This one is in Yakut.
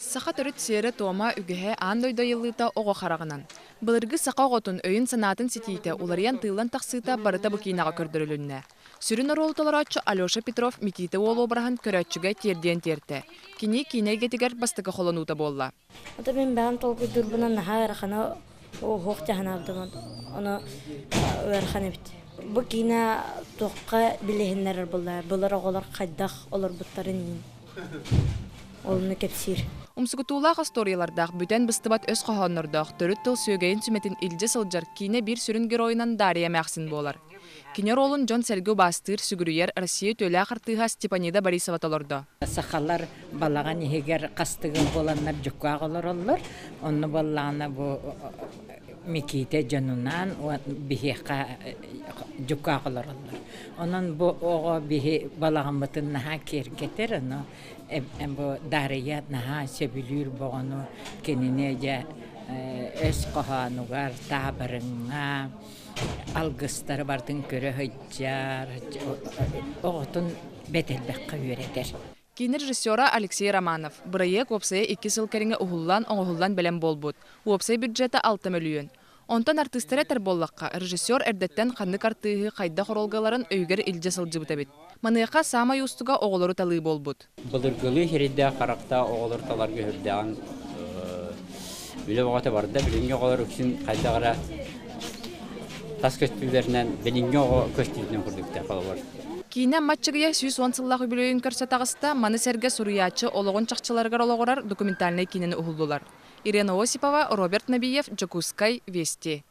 Саха төрүт сиэрэ-туома, үгэһэ аан дойду айыллыыта оҕо хараҕынан. Былыргы саха оҕотун өйүн-санаатын ситиитэ, уларыйан тыыллан тахсыыта барыта бу киинэҕэ көрдөрүлүннэ. Сүрүн оруолу толорооччу Алеша Петров Микиитэ уол уобараһын көрөөччүгэ тиэрдиэн тиэртэ. Кини киинэ эйгэтигэр бастакы холонуута буолла. Ото мин бэйэм толкуйдуурбунан наһаа ыарахана уһуох дьаһанаабытым ону ыарахан эбит. Бу киинэ туохха билиһиннэрэр буолла былыр оҕолор хайдах олорбуттарын иһин Олуну кэпсиир. Умсугутуулаах остуоруйалардаах, бүтэн быстыбат өс хоһооннордоох, төрүт тыл сүөгэйин сүмэтин илдьэ сылдьар киинэ биир сүрүн геройунан Дарья эмээхсин буолар. Кини оруолун дьон-сэргэ убаастыыр, сүгүрүйэр Россия үтүөлээх артыыһа Степанида Борисова толордо. Сахалар балаҕан иһигэр хастыгын буоланнар дьуккаах олороллор. Онно буоллаҕына бу Микиитэ дьонунаан биһиэхэ дьуккаах олороллор. Онон бу оҕо биһи балаҕаммытын наһаа киэргэтэр, ону бу Дария наһаа сөбүлүүр боҕону кинини дьэ өс хоһоонугар, таабырыҥҥа алгыстары барытын көрө сылдьар, оҕотун бэрт элбэххэ үөрэтэр. Киинэ режиссера Алексей Романов. Бырайыак уопсайа 2 сыл кэриҥэ уһуллан, оҥоһуллан бэлэм буолбут. Уопсай бюджета 6 мөлүйүөн. Онтон артыыстары этэр буоллахха, режиссер эрдэттэн ханнык артыыһы хайдах оруолгаларын өйүгэр илдьэ сылдьыбыт эбит. Маныаха саамай уустуга оҕолору талыы буолбут. Былыргылыы сирэйдээх харахтаах оҕолору таларга сүрдээҕин үлэ бөҕөтө барда. Билиҥҥи оҕолор үксүн хайдах эрэ тас көстүүлэринэн билиҥҥи оҕо көстүүтүнэн курдуктар холобур. Киинэ Маччыгыйа 110 сыллаах үбүлүөйүн көрсө таҕыста, маны сэргэ суруйааччы олоҕун чахчыларыгар олоҕурар документальнай киинэни уһуллулар. Ирена Осипова, Роберт Набиев, Дьокуускай, Вести.